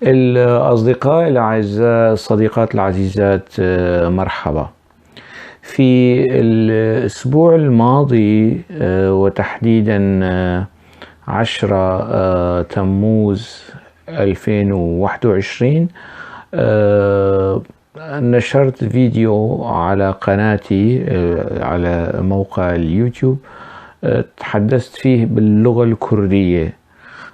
الأصدقاء الأعزاء، الصديقات العزيزات، مرحبا. في الأسبوع الماضي وتحديدا 10 تموز 2021 نشرت فيديو على قناتي على موقع اليوتيوب، تحدثت فيه باللغة الكردية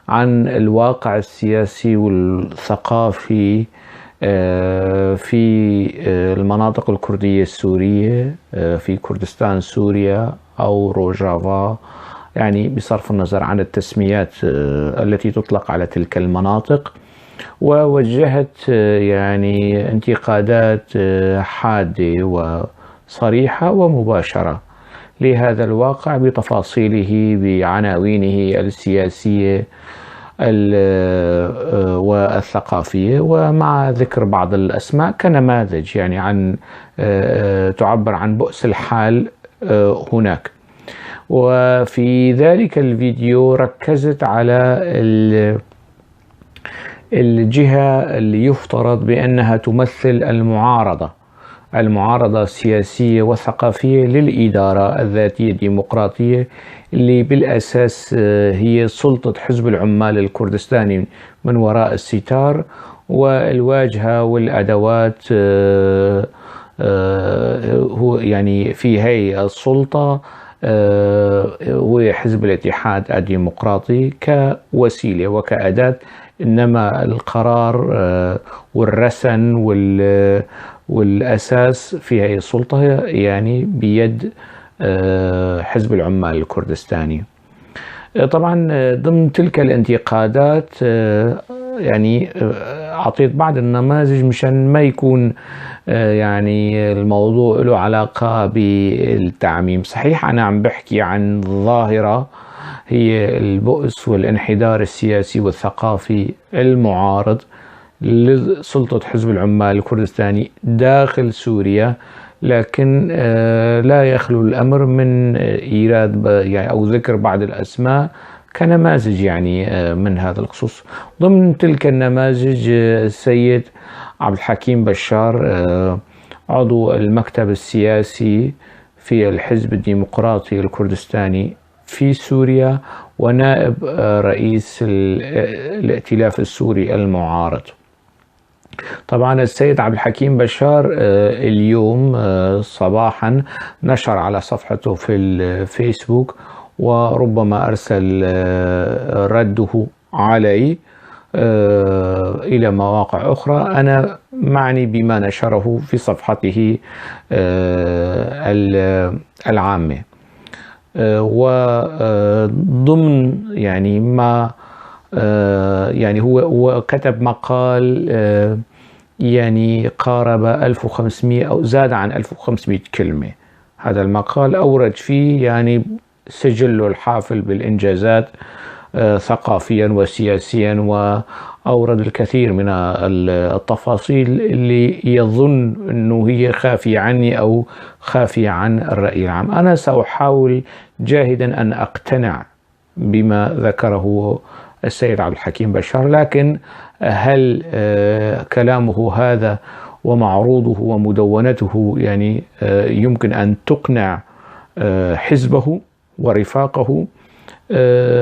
عن الواقع السياسي والثقافي في المناطق الكردية السورية في كردستان سوريا أو روجافا، يعني بصرف النظر عن التسميات التي تطلق على تلك المناطق، ووجهت يعني انتقادات حادة وصريحة ومباشرة لهذا الواقع بتفاصيله بعناوينه السياسية والثقافية، ومع ذكر بعض الأسماء كنماذج يعني عن تعبر عن بؤس الحال هناك. وفي ذلك الفيديو ركزت على الجهة اللي يفترض بأنها تمثل المعارضة السياسية والثقافية للإدارة الذاتية الديمقراطية اللي بالأساس هي سلطة حزب العمال الكردستاني من وراء الستار، والواجهة والأدوات هو يعني في هي السلطة هو حزب الاتحاد الديمقراطي كوسيلة وكأداة، إنما القرار والرسن والأساس في هذه السلطة يعني بيد حزب العمال الكردستاني. طبعا ضمن تلك الانتقادات يعني أعطيت بعض النماذج مشان ما يكون يعني الموضوع له علاقة بالتعميم. صحيح أنا عم بحكي عن ظاهرة هي البؤس والانحدار السياسي والثقافي المعارض لسلطة حزب العمال الكردستاني داخل سوريا، لكن لا يخلو الأمر من إيراد يعني أو ذكر بعض الأسماء كنماذج يعني من هذا الخصوص. ضمن تلك النماذج السيد عبد الحكيم بشار، عضو المكتب السياسي في الحزب الديمقراطي الكردستاني في سوريا ونائب رئيس الائتلاف السوري المعارض. طبعا السيد عبد الحكيم بشار اليوم صباحا نشر على صفحته في الفيسبوك، وربما أرسل رده علي إلى مواقع أخرى. أنا معني بما نشره في صفحته العامة، وضمن يعني ما يعني هو كتب مقال يعني قارب 1500 أو زاد عن 1500 كلمة. هذا المقال أورد فيه يعني سجله الحافل بالإنجازات ثقافيا وسياسيا، وأورد الكثير من التفاصيل اللي يظن أنه هي خافية عني أو خافية عن الرأي العام. أنا سأحاول جاهدا أن أقتنع بما ذكره السيد عبد الحكيم بشار، لكن هل كلامه هذا ومعروضه ومدونته يعني يمكن أن تقنع حزبه ورفاقه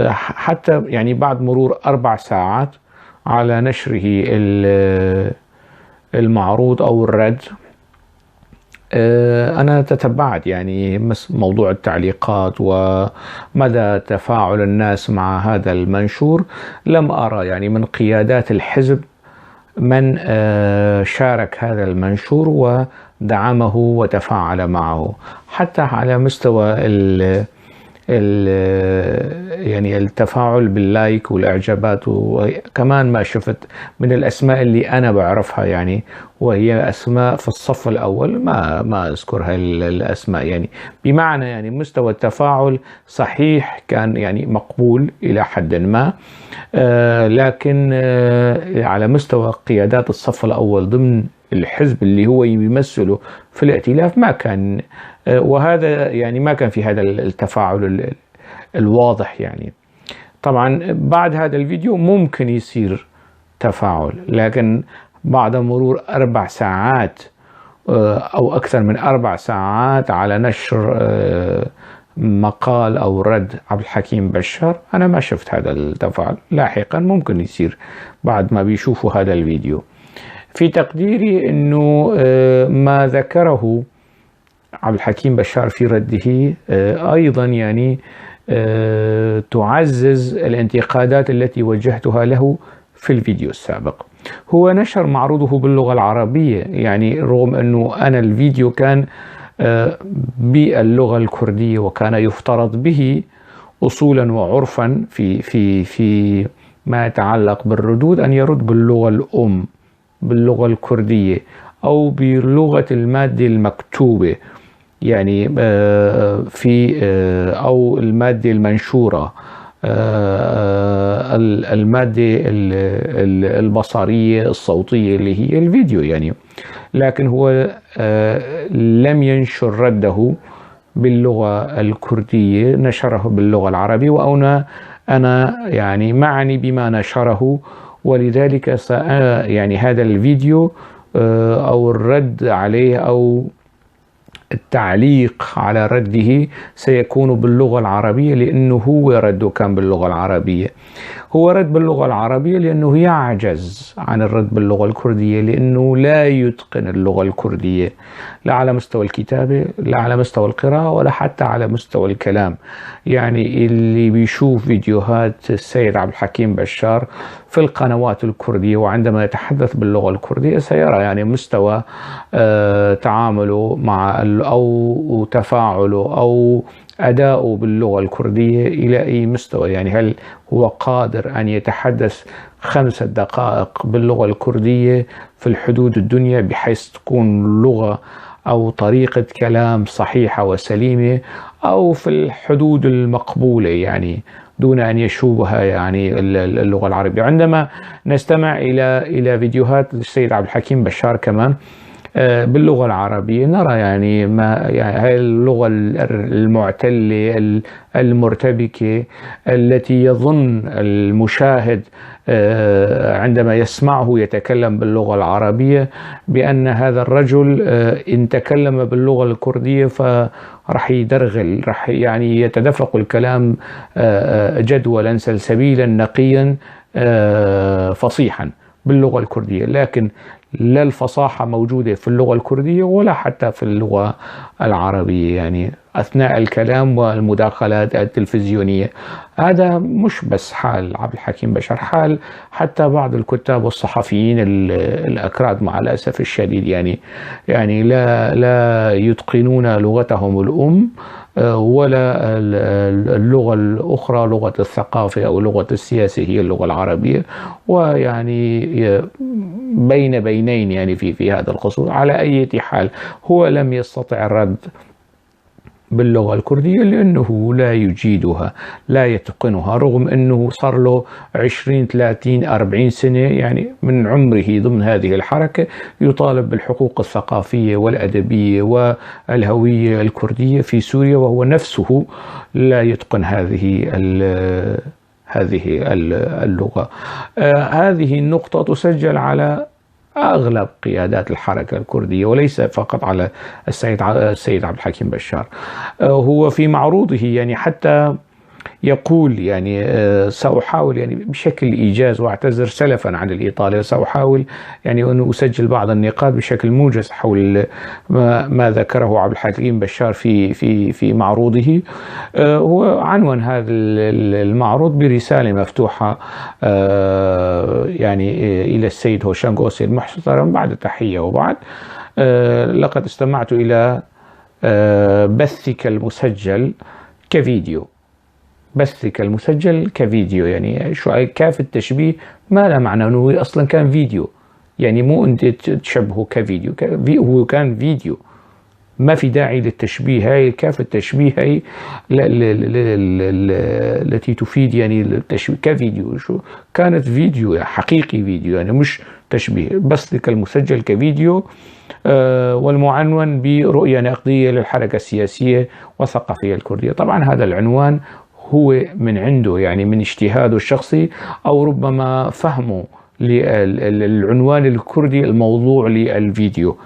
حتى يعني بعد مرور 4 ساعات على نشره المعروض أو الرد؟ أنا تتبعت يعني موضوع التعليقات ومدى تفاعل الناس مع هذا المنشور، لم أرى يعني من قيادات الحزب من شارك هذا المنشور ودعمه وتفاعل معه، حتى على مستوى ال يعني التفاعل باللايك والإعجابات. وكمان ما شفت من الأسماء اللي أنا بعرفها يعني، وهي أسماء في الصف الأول، ما أذكرها الأسماء يعني، بمعنى يعني مستوى التفاعل صحيح كان يعني مقبول إلى حد ما، لكن على مستوى قيادات الصف الأول ضمن الحزب اللي هو يمثله في الائتلاف ما كان، وهذا يعني ما كان في هذا التفاعل الواضح يعني. طبعا بعد هذا الفيديو ممكن يصير تفاعل، لكن بعد مرور 4 ساعات أو أكثر من 4 ساعات على نشر مقال أو رد عبد الحكيم بشار أنا ما شفت هذا التفاعل. لاحقا ممكن يصير بعد ما بيشوفوا هذا الفيديو. في تقديري أنه ما ذكره عبد الحكيم بشار في رده أيضا يعني تعزز الانتقادات التي وجهتها له في الفيديو السابق. هو نشر معروضه باللغة العربية، يعني رغم أنه أنا الفيديو كان باللغة الكردية وكان يفترض به أصولا وعرفا في في في ما يتعلق بالردود أن يرد باللغة الأم، باللغة الكردية أو بلغة المادة المكتوبة، يعني في أو المادة المنشورة، المادة البصرية الصوتية اللي هي الفيديو يعني. لكن هو لم ينشر رده باللغة الكردية، نشره باللغة العربية، وأنا يعني معني بما نشره، ولذلك يعني هذا الفيديو أو الرد عليه أو التعليق على رده سيكون باللغة العربية، لأنه هو رده كان باللغة العربية. هو رد باللغة العربية لأنه يعجز عن الرد باللغة الكردية، لأنه لا يتقن اللغة الكردية، لا على مستوى الكتابة، لا على مستوى القراءة، ولا حتى على مستوى الكلام. يعني اللي بيشوف فيديوهات السيد عبد الحكيم بشار في القنوات الكردية وعندما يتحدث باللغة الكردية سيرى يعني مستوى تعامله مع أو تفاعله أو أداؤه باللغة الكردية إلى أي مستوى. يعني هل هو قادر أن يتحدث 5 دقائق باللغة الكردية في الحدود الدنيا بحيث تكون لغة أو طريقة كلام صحيحة وسليمة، أو في الحدود المقبولة يعني دون أن يشوبها يعني اللغة العربية؟ عندما نستمع إلى فيديوهات السيد عبد الحكيم بشار كمان باللغة العربية نرى يعني ما يعني هاي اللغة المعتلة المرتبكة التي يظن المشاهد عندما يسمعه يتكلم باللغة العربية بأن هذا الرجل إن تكلم باللغة الكردية فرح يدرغل، رح يعني يتدفق الكلام جدولا سلسبيلا نقيا فصيحا باللغة الكردية، لكن لا الفصاحة موجودة في اللغة الكردية ولا حتى في اللغة العربية يعني أثناء الكلام والمداخلات التلفزيونية. هذا مش بس حال عبد الحكيم بشار، حال حتى بعض الكتاب والصحفيين الأكراد مع الأسف الشديد، يعني لا يتقنون لغتهم الأم ولا اللغة الأخرى، لغة الثقافة أو لغة السياسة هي اللغة العربية، ويعني بين بينين يعني في هذا الخصوص. على أي حال هو لم يستطع الرد باللغة الكردية لأنه لا يجيدها، لا يتقنها، رغم أنه صار له 20 30 40 سنة يعني من عمره ضمن هذه الحركة يطالب بالحقوق الثقافية والأدبية والهوية الكردية في سوريا، وهو نفسه لا يتقن هذه اللغة. هذه النقطة تسجل على أغلب قيادات الحركة الكردية وليس فقط على السيد عبد الحكيم بشار. هو في معروضه يعني حتى يقول يعني سأحاول يعني بشكل إيجاز، واعتذر سلفا عن الإطالة، سأحاول يعني أن أسجل بعض النقاط بشكل موجز حول ما ذكره عبد الحكيم بشار في في في معروضه. هو عنوان هذا المعروض برسالة مفتوحة يعني إلى السيد هوشانغ أوسي المحترم بعد تحية وبعد. لقد استمعت إلى بثك المسجل كفيديو، بثك المسجل كفيديو، يعني شو كاف التشبيه ما له معنى، انه اصلا كان فيديو، يعني مو انت تشبهه كفيديو، هو كان فيديو، ما في داعي للتشبيه. هاي كاف التشبيه هي التي تفيد يعني التشبيه كفيديو، شو كانت فيديو حقيقي فيديو، يعني مش تشبيه. بثك المسجل كفيديو والمعنون برؤية نقدية للحركة السياسية والثقافية الكردية. طبعا هذا العنوان هو من عنده، يعني من اجتهاده الشخصي أو ربما فهمه للعنوان الكردي الموضوع للفيديو.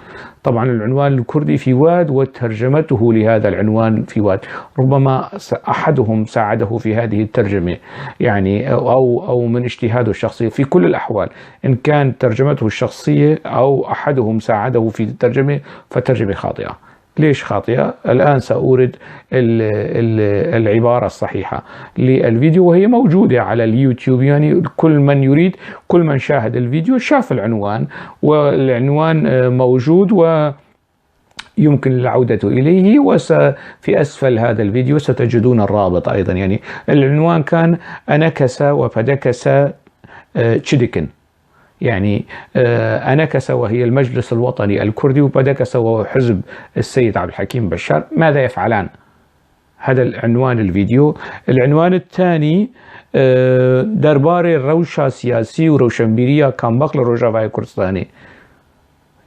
طبعا العنوان الكردي في واد وترجمته لهذا العنوان في واد، ربما أحدهم ساعده في هذه الترجمة يعني أو من اجتهاده الشخصي. في كل الأحوال إن كان ترجمته الشخصية أو أحدهم ساعده في الترجمة فترجمة خاطئة. ليش خاطئة؟ الآن سأورد العبارة الصحيحة للفيديو وهي موجودة على اليوتيوب، يعني كل من يريد، كل من شاهد الفيديو شاف العنوان، والعنوان موجود و يمكن العودة إليه، وفي أسفل هذا الفيديو ستجدون الرابط أيضا. يعني العنوان كان أنكس وفدكس تشدكن، يعني أنكس وهي المجلس الوطني الكردي، وبدكس وهو حزب السيد عبد الحكيم بشار، ماذا يفعلان؟ هذا العنوان الفيديو. العنوان الثاني دربار روشا سياسي وروشنبيرية كامبق للرجافاي كردستاني،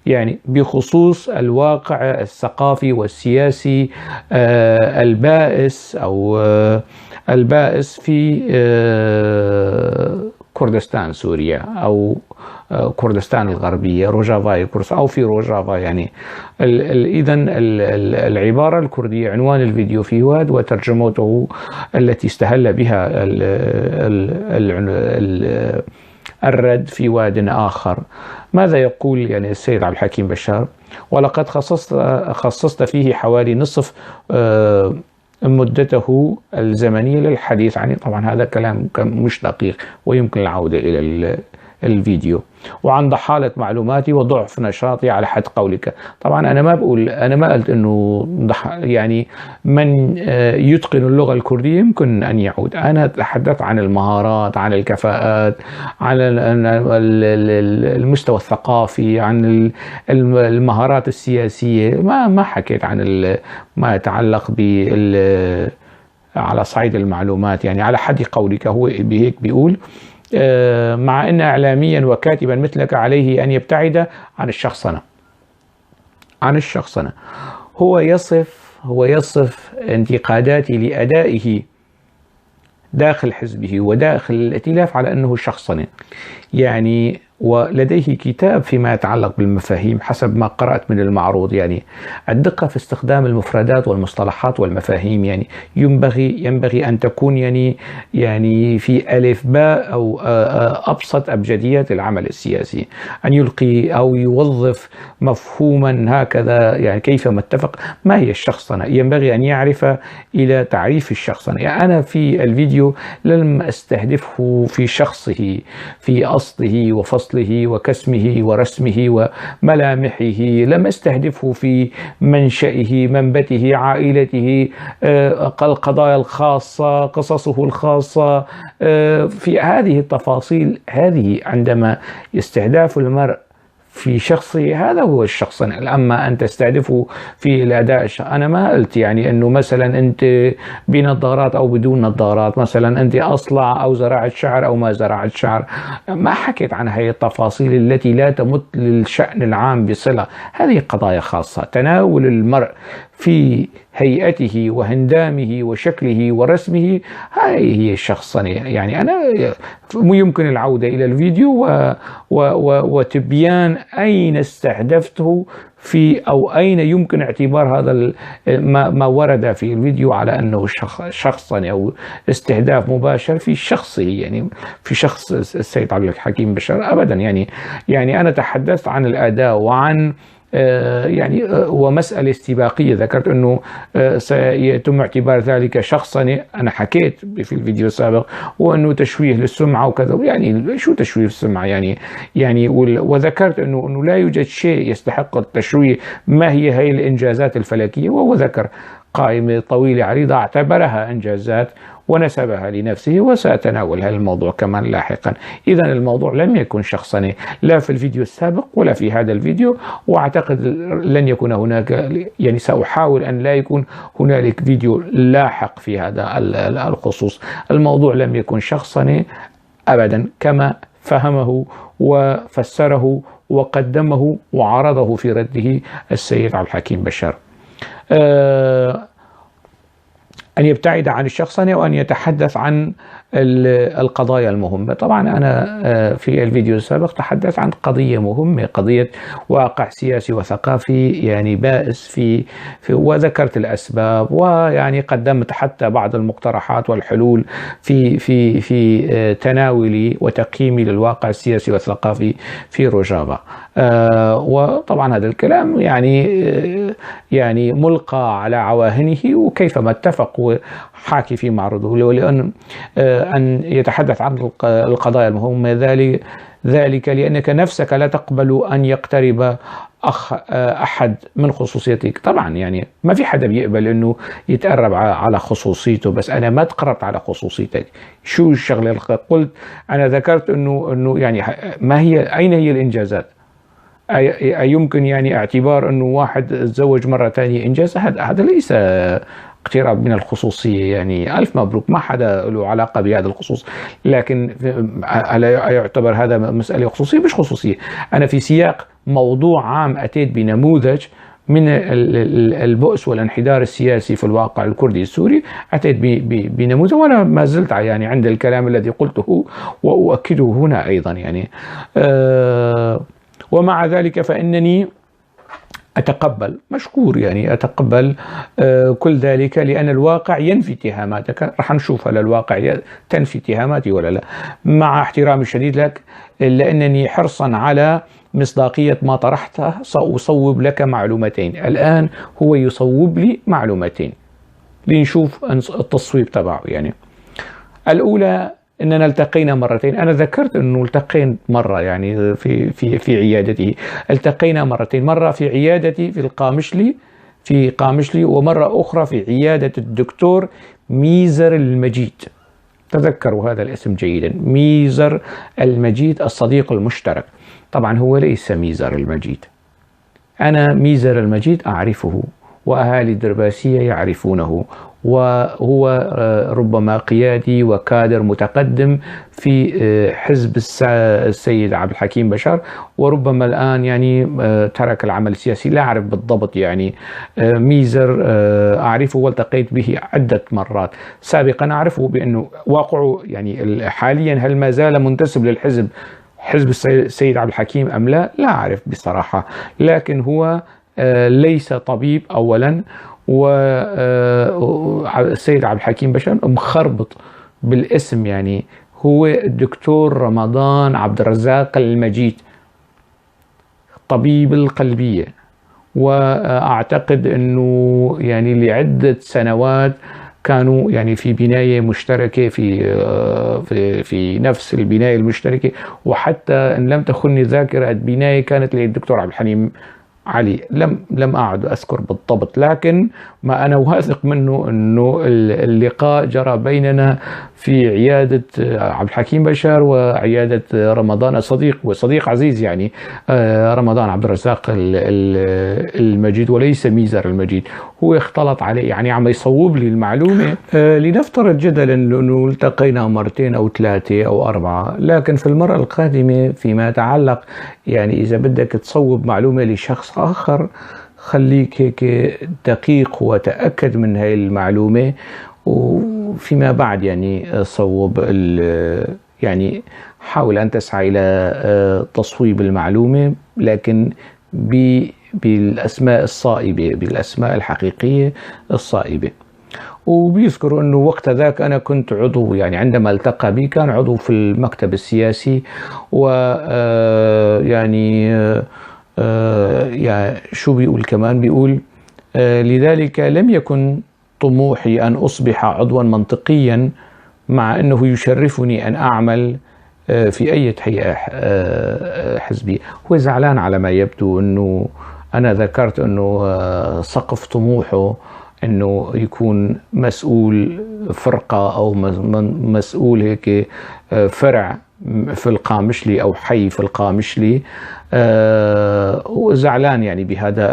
يعني بخصوص الواقع الثقافي والسياسي البائس أو البائس في كردستان سوريا أو كردستان الغربية، روجافاي كردستان أو في روجافا. يعني إذا العبارة الكردية عنوان الفيديو في واد وترجمته التي استهل بها الرد في واد آخر. ماذا يقول يعني السيد عبد الحكيم بشار؟ ولقد خصصت فيه حوالي نصف مدته الزمنية للحديث عنه. طبعا هذا كلام مش دقيق ويمكن العودة إلى الفيديو. وعن ضحالة معلوماتي وضعف نشاطي على حد قولك. طبعا أنا ما بقول، أنا ما قلت إنه يعني من يتقن اللغة الكردية يمكن أن يعود. أنا تحدثت عن المهارات، عن الكفاءات، عن المستوى الثقافي، عن المهارات السياسية. ما حكيت عن ما يتعلق بال على صعيد المعلومات، يعني على حد قولك. هو بهيك بيقول مع أن إعلاميا وكاتبا مثلك عليه أن يبتعد عن الشخصنة. عن الشخصنة. هو يصف انتقاداتي لأدائه داخل حزبه وداخل الائتلاف على أنه شخصنة، يعني ولديه كتاب فيما يتعلق بالمفاهيم حسب ما قرأت من المعروض، يعني الدقة في استخدام المفردات والمصطلحات والمفاهيم، يعني ينبغي أن تكون يعني في ألف باء أو أبسط أبجديات العمل السياسي، أن يلقي أو يوظف مفهوما هكذا يعني كيفما اتفق. ما هي الشخصنة؟ ينبغي أن يعرف إلى تعريف الشخصنة. يعني أنا في الفيديو لم أستهدفه في شخصه، في أصله وفصله وكسمه ورسمه وملامحه، لم استهدفه في منشئه، منبته، عائلته، القضايا الخاصة، قصصه الخاصة، في هذه التفاصيل. هذه عندما استهداف المرء في شخصه هذا هو الشخص. أما أن تستهدفه في الأداء، أنا ما قلت يعني أنه مثلا أنت بنظارات أو بدون نظارات، مثلا أنت أصلع أو زرعت شعر أو ما زرعت شعر، ما حكيت عن هذه التفاصيل التي لا تمت للشأن العام بصلة. هذه قضايا خاصة. تناول المرء في هيئته وهندامه وشكله ورسمه، هذه هي الشخصنة. يعني أنا يمكن العودة إلى الفيديو وتبيان أين استهدفته في أو أين يمكن اعتبار هذا ما ورد في الفيديو على أنه شخصا أو استهداف مباشر في شخصه، يعني في شخص السيد عبد الحكيم بشار. أبدا، يعني أنا تحدثت عن الأداء وعن يعني ومسألة استباقية، ذكرت أنه سيتم اعتبار ذلك شخصا، أنا حكيت في الفيديو السابق، وأنه تشويه للسمعة وكذا. يعني شو تشويه السمعة؟ يعني وذكرت أنه لا يوجد شيء يستحق التشويه. ما هي الإنجازات الفلكية؟ وهو ذكر قائمة طويلة عريضة اعتبرها إنجازات ونسبها لنفسه، وسأتناول هذا الموضوع كمان لاحقا. إذا الموضوع لم يكن شخصني لا في الفيديو السابق ولا في هذا الفيديو، وأعتقد لن يكون هناك، يعني سأحاول أن لا يكون هنالك فيديو لاحق في هذا الخصوص. الموضوع لم يكن شخصني أبدا كما فهمه وفسره وقدمه وعرضه في رده السيد عبد الحكيم بشار. أن يبتعد عن الشخصنة وأن يتحدث عن القضايا المهمة. طبعا أنا في الفيديو السابق تحدثت عن قضية مهمة، قضية واقع سياسي وثقافي يعني بائس في وذكرت الأسباب، ويعني قدمت حتى بعض المقترحات والحلول في في في تناولي وتقييمي للواقع السياسي والثقافي في روجافا. وطبعا هذا الكلام يعني ملقى على عواهنه، وكيفما اتفق وحاكي في معرضه، لأن أن يتحدث عن القضايا المهمة، ذلك لأنك نفسك لا تقبل أن يقترب أحد من خصوصيتك. طبعا يعني ما في حدا بيقبل أنه يتقرب على خصوصيته، بس أنا ما تقربت على خصوصيتك. شو الشغلة قلت؟ أنا ذكرت أنه يعني ما هي، أين هي الإنجازات؟ أيمكن يعني اعتبار أنه واحد تزوج مرة ثانية إنجاز؟ هذا ليس اقتراب من الخصوصية، يعني ألف مبروك، ما حدا له علاقة بهذا الخصوص، لكن ألا يعتبر هذا مسألة خصوصية؟ مش خصوصية. أنا في سياق موضوع عام أتيت بنموذج من البؤس والانحدار السياسي في الواقع الكردي السوري، أتيت بنموذج، وأنا ما زلت يعني عند الكلام الذي قلته وأؤكده هنا أيضا يعني. ومع ذلك فإنني أتقبل، مشكور يعني، أتقبل كل ذلك، لأن الواقع ينفي اتهاماتك. رح نشوف هل الواقع تنفي اتهاماتي ولا لا، مع احترامي الشديد لك، لأنني حرصا على مصداقية ما طرحته سأصوب لك معلومتين. الآن هو يصوب لي معلومتين لنشوف التصويب تبعه. يعني الأولى أننا التقينا مرتين، أنا ذكرت أنه التقينا مرة يعني في في في عيادته، التقينا مرتين، مرة في عيادتي في القامشلي، في قامشلي، ومرة أخرى في عيادة الدكتور ميزر المجيد. تذكروا هذا الاسم جيدا، ميزر المجيد الصديق المشترك. طبعا هو ليس ميزر المجيد، أنا ميزر المجيد أعرفه وأهالي الدرباسية يعرفونه، وهو ربما قيادي وكادر متقدم في حزب السيد عبد الحكيم بشار، وربما الآن يعني ترك العمل السياسي، لا أعرف بالضبط يعني. ميزر أعرفه والتقيت به عدة مرات سابقا، أعرفه بأنه واقعه يعني حاليا هل ما زال منتسب للحزب، حزب السيد عبد الحكيم أم لا، لا أعرف بصراحة، لكن هو ليس طبيب أولا، والسيد عبد الحكيم بشار مخربط بالاسم، يعني هو الدكتور رمضان عبد الرزاق المجيد طبيب القلبية، وأعتقد أنه يعني لعدة سنوات كانوا يعني في بناية مشتركة في في في نفس البناية المشتركة، وحتى إن لم تخني الذاكرة البناية كانت للدكتور عبد الحليم علي، لم أعد أذكر بالضبط، لكن ما أنا واثق منه أنه اللقاء جرى بيننا في عيادة عبد الحكيم بشار وعيادة رمضان الصديق وصديق عزيز يعني رمضان عبد الرزاق المجيد، وليس ميزر المجيد. هو اختلط عليه يعني عم يصوب لي المعلومة. لنفترض جدلا أنه التقينا مرتين أو ثلاثة أو أربعة، لكن في المرة القادمة فيما يتعلق يعني إذا بدك تصوب معلومة لشخص آخر خليك هيك دقيق وتأكد من هاي المعلومة، وفيما بعد يعني صوب يعني حاول أن تسعى إلى تصويب المعلومة، لكن بالأسماء الصائبة، بالأسماء الحقيقية الصائبة. وبيذكروا أنه وقت ذاك أنا كنت عضو، يعني عندما التقى بي كان عضو في المكتب السياسي، و يعني يعني شو بيقول كمان، بيقول لذلك لم يكن طموحي أن أصبح عضوا منطقيا، مع أنه يشرفني أن أعمل في أي هيئة حزبية. هو زعلان على ما يبدو أنه أنا ذكرت أنه سقف طموحه أنه يكون مسؤول فرقة أو مسؤول هيك فرع في القامشلي أو حي في القامشلي، وزعلان يعني بهذا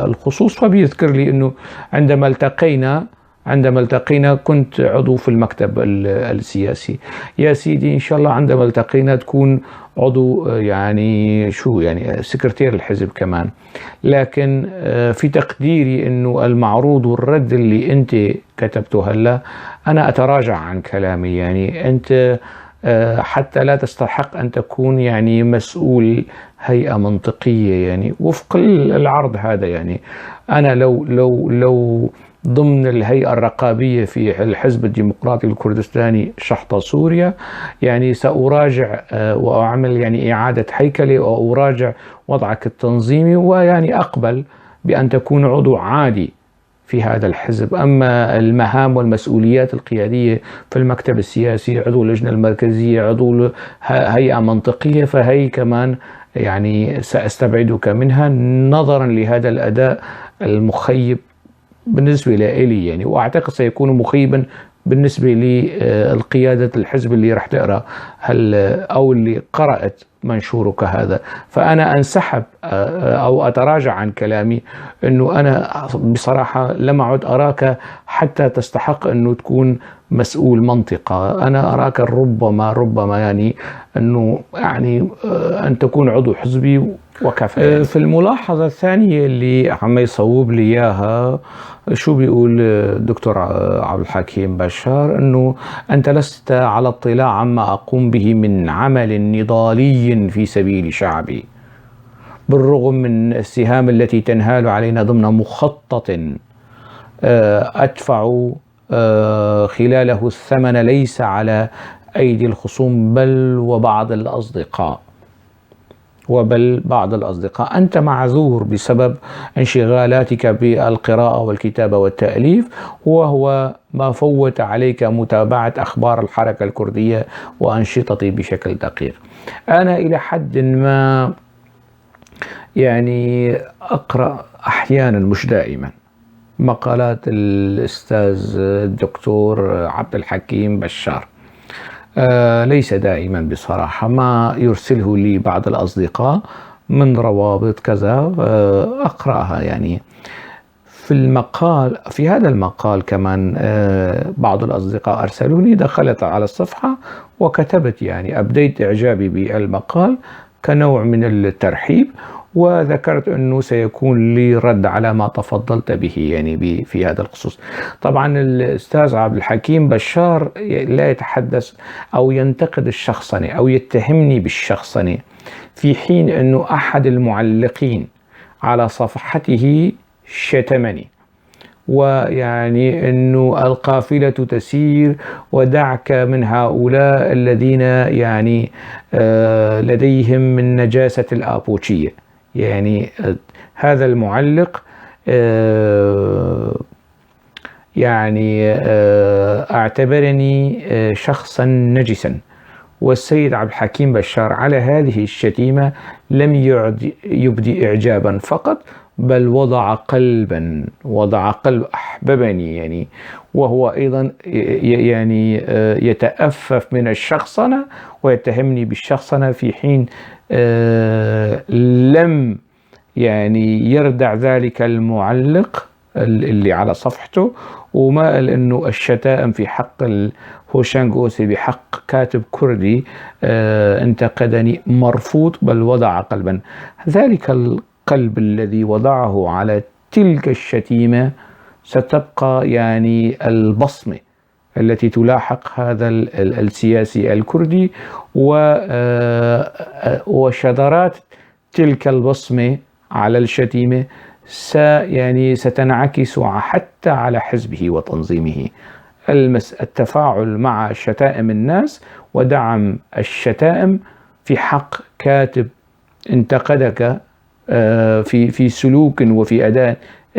الخصوص. فبيذكر لي أنه عندما التقينا عندما التقينا كنت عضو في المكتب السياسي. يا سيدي إن شاء الله عندما التقينا تكون عضو يعني شو يعني سكرتير الحزب كمان، لكن في تقديري أنه المعروض والرد اللي أنت كتبته هلا أنا أتراجع عن كلامي. يعني أنت حتى لا تستحق أن تكون يعني مسؤول هيئة منطقية يعني وفق العرض هذا. يعني أنا لو لو لو ضمن الهيئة الرقابية في الحزب الديمقراطي الكردستاني شحطة سوريا يعني سأراجع وأعمل يعني إعادة هيكلة وأراجع وضعك التنظيمي، ويعني أقبل بأن تكون عضو عادي في هذا الحزب. أما المهام والمسؤوليات القيادية في المكتب السياسي، عضو اللجنة المركزية، عضو هيئة منطقية، فهي كمان يعني سأستبعدك منها نظرا لهذا الأداء المخيب بالنسبة لإلي يعني، وأعتقد سيكون مخيبا بالنسبة للقيادة الحزب اللي راح تقرأ هل أو اللي قرأت منشورك هذا. فأنا أنسحب أو أتراجع عن كلامي، أنه أنا بصراحة لم أعد أراك حتى تستحق أنه تكون مسؤول منطقة. أنا أراك ربما يعني أنه يعني أن تكون عضو حزبي وكفى. يعني في الملاحظة الثانية اللي عم يصوب لي إياها شو بيقول الدكتور عبد الحكيم بشار، أنه أنت لست على اطلاع عما أقوم به من عمل نضالي في سبيل شعبي، بالرغم من السهام التي تنهال علينا ضمن مخطط أدفع خلاله الثمن ليس على أيدي الخصوم بل وبعض الأصدقاء، وبل بعض الأصدقاء. أنت معذور بسبب انشغالاتك بالقراءة والكتابة والتأليف، وهو ما فوت عليك متابعة أخبار الحركة الكردية وأنشطتي بشكل دقيق. أنا إلى حد ما يعني أقرأ أحيانا مش دائما مقالات الأستاذ الدكتور عبد الحكيم بشار، ليس دائما بصراحة، ما يرسله لي بعض الأصدقاء من روابط كذا أقرأها. يعني في المقال، في هذا المقال كمان بعض الأصدقاء أرسلوني، دخلت على الصفحة وكتبت يعني أبديت إعجابي بالمقال كنوع من الترحيب، وذكرت أنه سيكون لي رد على ما تفضلت به يعني في هذا الخصوص. طبعا الأستاذ عبد الحكيم بشار لا يتحدث أو ينتقد الشخصنة أو يتهمني بالشخصنة، في حين أنه أحد المعلقين على صفحته شتمني، ويعني أنه القافلة تسير ودعك من هؤلاء الذين يعني لديهم من نجاسة الآبوتشية. يعني هذا المعلق يعني اعتبرني شخصا نجسا، والسيد عبد الحكيم بشار على هذه الشتيمة لم يبدي إعجابا فقط، بل وضع قلبا، وضع قلب أحببني يعني، وهو أيضا يعني يتأفف من الشخصنة ويتهمني بالشخصنة، في حين لم يعني يردع ذلك المعلق اللي على صفحته، وما قال انه الشتائم في حق هوشانغ أوسي بحق كاتب كردي انتقدني مرفوض، بل وضع قلبا. ذلك القلب الذي وضعه على تلك الشتيمة ستبقى يعني البصمة التي تلاحق هذا السياسي الكردي، وشذرات تلك البصمة على الشتيمة يعني ستنعكس حتى على حزبه وتنظيمه. التفاعل مع شتائم الناس ودعم الشتائم في حق كاتب انتقدك في سلوك وفي أداء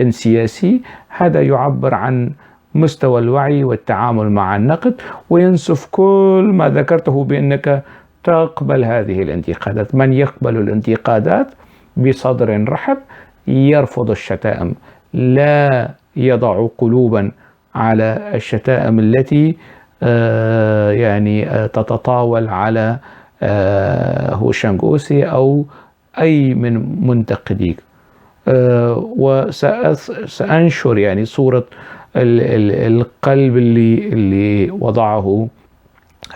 سياسي، هذا يعبر عن مستوى الوعي والتعامل مع النقد، وينسف كل ما ذكرته بأنك تقبل هذه الانتقادات. من يقبل الانتقادات بصدر رحب يرفض الشتائم، لا يضع قلوبا على الشتائم التي يعني تتطاول على هوشانغ أوسي أو أي من منتقديك. وسأنشر يعني صورة القلب اللي وضعه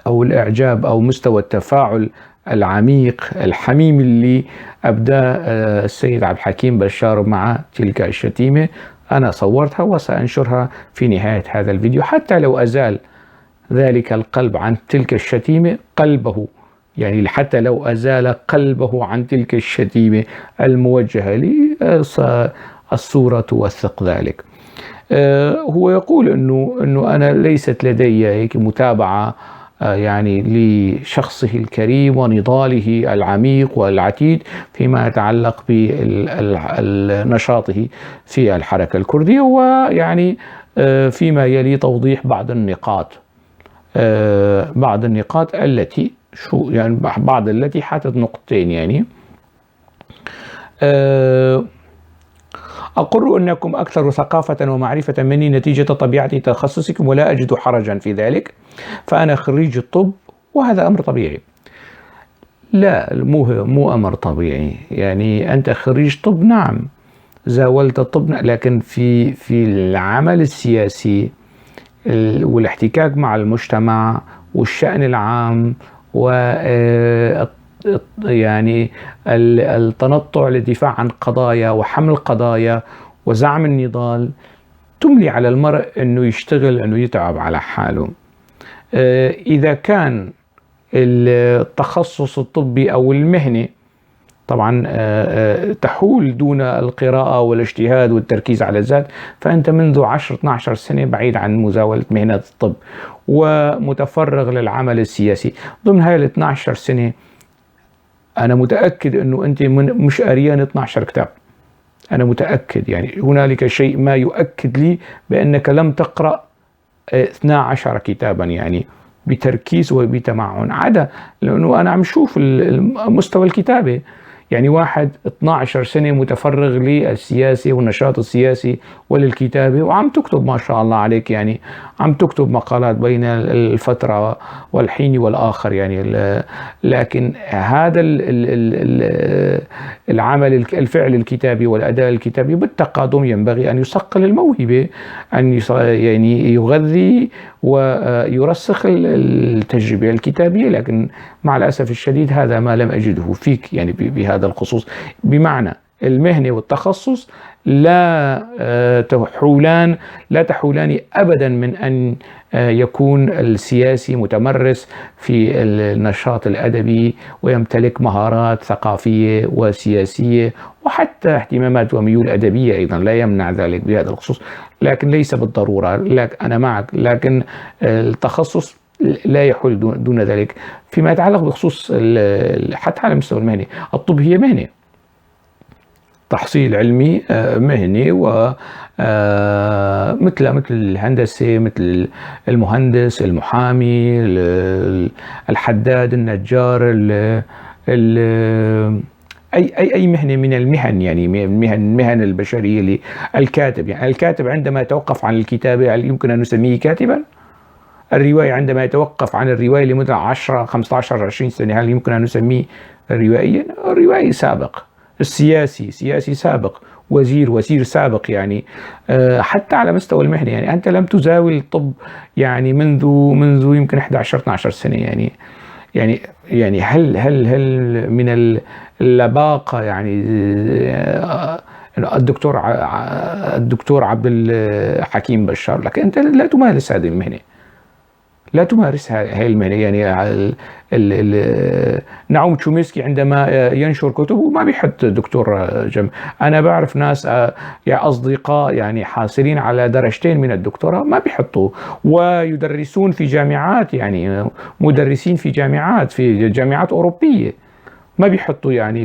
أو الإعجاب أو مستوى التفاعل العميق الحميم اللي أبداه السيد عبد الحكيم بشار مع تلك الشتيمة. أنا صورتها وسأنشرها في نهاية هذا الفيديو، حتى لو أزال ذلك القلب عن تلك الشتيمة قلبه، يعني حتى لو أزال قلبه عن تلك الشتيمة الموجهة لي، الصورة توثق ذلك. هو يقول إنه أنا ليست لدي هيك متابعة لشخصه الكريم ونضاله العميق والعتيد فيما يتعلق بنشاطه في الحركة الكردية، ويعني فيما يلي توضيح بعض النقاط التي شو يعني بعض التي حاتت نقطتين. أقر أنكم أكثر ثقافة ومعرفة مني نتيجة طبيعة تخصصكم، ولا أجد حرجا في ذلك، فأنا خريج الطب وهذا أمر طبيعي. لا، مو أمر طبيعي، أنت خريج طب، نعم زاولت الطب، لكن في العمل السياسي والاحتكاك مع المجتمع والشأن العام و التنطع للدفاع عن قضايا وحمل قضايا وزعم النضال، تملي على المرء أنه يشتغل، أنه يتعب على حاله. إذا كان التخصص الطبي أو المهني طبعا، تحول دون القراءة والاجتهاد والتركيز على الذات، فأنت منذ 10-12 سنة بعيد عن مزاولة مهنة الطب ومتفرغ للعمل السياسي. ضمن هاي ال 12 سنة أنا متأكد أنه أنت مش قريان 12 كتاب، أنا متأكد، هنالك شيء ما يؤكد لي بأنك لم تقرأ 12 كتابا بتركيز وبتمعن، عدا لأنه أنا عم شوف مستوى الكتابة، واحد 12 سنة متفرغ للسياسة والنشاط السياسي وللكتابة، وعم تكتب ما شاء الله عليك، عم تكتب مقالات بين الفترة والحين والآخر، لكن هذا العمل الفعل الكتابي والأداء الكتابي بالتقادم ينبغي أن يصقل الموهبة، أن يغذي ويرسخ التجربة الكتابية، لكن مع الأسف الشديد هذا ما لم أجده فيك بهذا الخصوص. بمعنى المهنة والتخصص لا تحولان أبدا من أن يكون السياسي متمرس في النشاط الأدبي ويمتلك مهارات ثقافية وسياسية وحتى اهتمامات وميول أدبية أيضا، لا يمنع ذلك بهذا الخصوص، لكن ليس بالضرورة. أنا معك، لكن التخصص لا يحول دون ذلك. فيما يتعلق بخصوص حتى على المستوى المهني، الطب هي مهنة، تحصيل علمي مهني، و مثل الهندسة، مثل المهندس، المحامي، الحداد، النجار، أي مهنة من المهن، المهن البشرية اللي الكاتب، الكاتب عندما يتوقف عن الكتابة هل يمكن أن نسميه كاتبا؟ الرواية عندما يتوقف عن الرواية لمدة 10، 15، 20 سنة هل يمكن أن نسميه روائيا؟ الروائي سابق، السياسي سياسي سابق، وزير سابق، حتى على مستوى المهنة، أنت لم تزاول الطب منذ يمكن 11-12 سنة، هل من اللباقة الدكتور عبد الحكيم بشار، لكن أنت لا تمارس هذه المهنة، لا تمارس هذه المهنة. نعوم تشومسكي عندما ينشر كتبه ما بيحط دكتور جنب. أنا بعرف ناس، أصدقاء حاصلين على درجتين من الدكتوراه ما بيحطوا، ويدرسون في جامعات، مدرسين في جامعات، في جامعات أوروبية ما بيحطوا.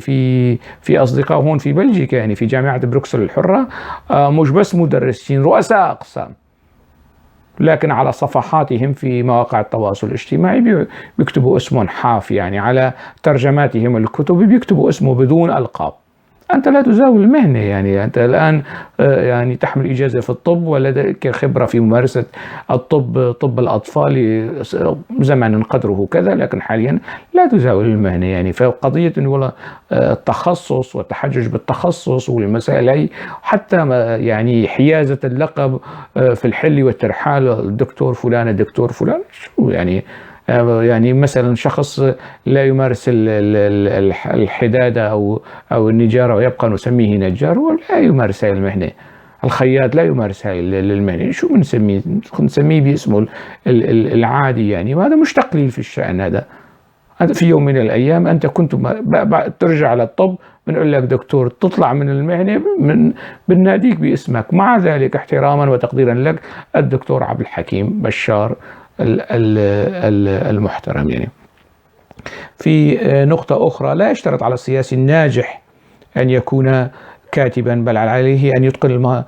في أصدقاء هون في بلجيكا، في جامعة بروكسل الحرة، مش بس مدرسين، رؤساء أقسام، لكن على صفحاتهم في مواقع التواصل الاجتماعي بيكتبوا اسمهم حاف، على ترجماتهم الكتب بيكتبوا اسمه بدون ألقاب. أنت لا تزاول المهنة، يعني أنت الآن يعني تحمل إجازة في الطب ولديك خبرة في ممارسة الطب، طب الأطفال زمن قدره كذا، لكن حاليا لا تزاول المهنة. يعني فقضية إنه والله التخصص والتحجج بالتخصص والمسائل هي، حتى يعني حيازة اللقب في الحل والترحال، الدكتور فلان الدكتور فلان، شو يعني؟ يعني مثلا شخص لا يمارس الحدادة أو النجارة ويبقى نسميه نجار، هو لا يمارس هذه المهنة. الخياط لا يمارس هذه المهنة، شو بنسميه؟ نسميه باسمه العادي يعني، وهذا مش تقليل في الشأن. هذا في يوم من الأيام أنت كنت ترجع للطب بنقول لك دكتور، تطلع من المهنة بناديك باسمك. مع ذلك احتراما وتقديرا لك الدكتور عبد الحكيم بشار المحترم. يعني في نقطة أخرى، لا يشترط على السياسي الناجح أن يكون كاتبا، بل عليه أن يتقن